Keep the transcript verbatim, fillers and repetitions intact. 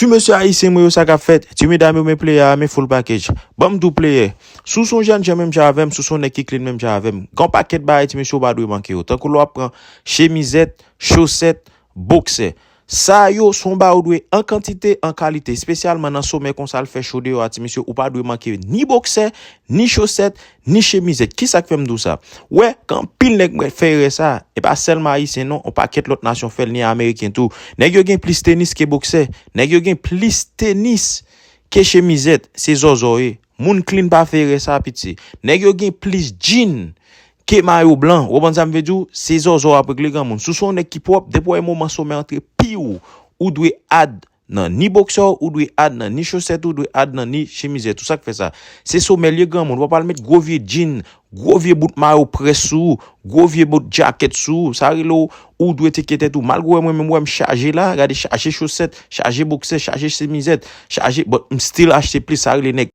Ti mesye ayisyen mwen yo, sa k ap fèt? Ti medam yo, men player a, men full package. Ban m di w, player, si w se yon jènjan menm jan avè m, si w se yon nèg ki clean menm jan avè m, gen yon pakèt bagay, ti mesye, ou pa dwe manke yo. Tankou lè w ap pran chemizèt, chosèt, boksè. Sa yo se yon bagay ou dwe an kantite, an kalite, espesyalman nan somè konsa, l fè cho deyò a, ti mesye, ou pa dwe manke ni boksè, ni chosèt, ni chemizèt. Kisa k fè m di w sa? Wè, gen anpil nèg mwen fè erè sa. E pa sèlman ayisyen non, yon pakèt lòt nasyon fè l, ni ameriken tou. Nèg yo gen plis tenis ke boksè. Nèg yo gen plis tenis ke chemizèt. Se zòzò ye. Moun clean pa fè erè sa, piti. Nèg yo gen plis jean ke mayo blan. Ou konprann sa m vle di w? Se zòzò w ap regle, granmoun. Si w se yon nèg ki pwòp, depi w wè moman somè antre, piw, ou dwe add nan ni boksè w, ou dwe add nan ni chosèt, ou dwe add nan ni chemizèt ou. Sa k fè sa? Se somè l ye, granmoun. W ap al met gwo vye jean, gwo vye bout mayo près sou ou, gwo vye bout djakèt sou ou. Sa rele w, ou dwe teke tèt ou. Malgre w wè mwen menm, w wè m chaje la, gade, chaje chosèt, chaje boksè, chaje chemizèt, chaje, but m still achte plis. Sa rele nèg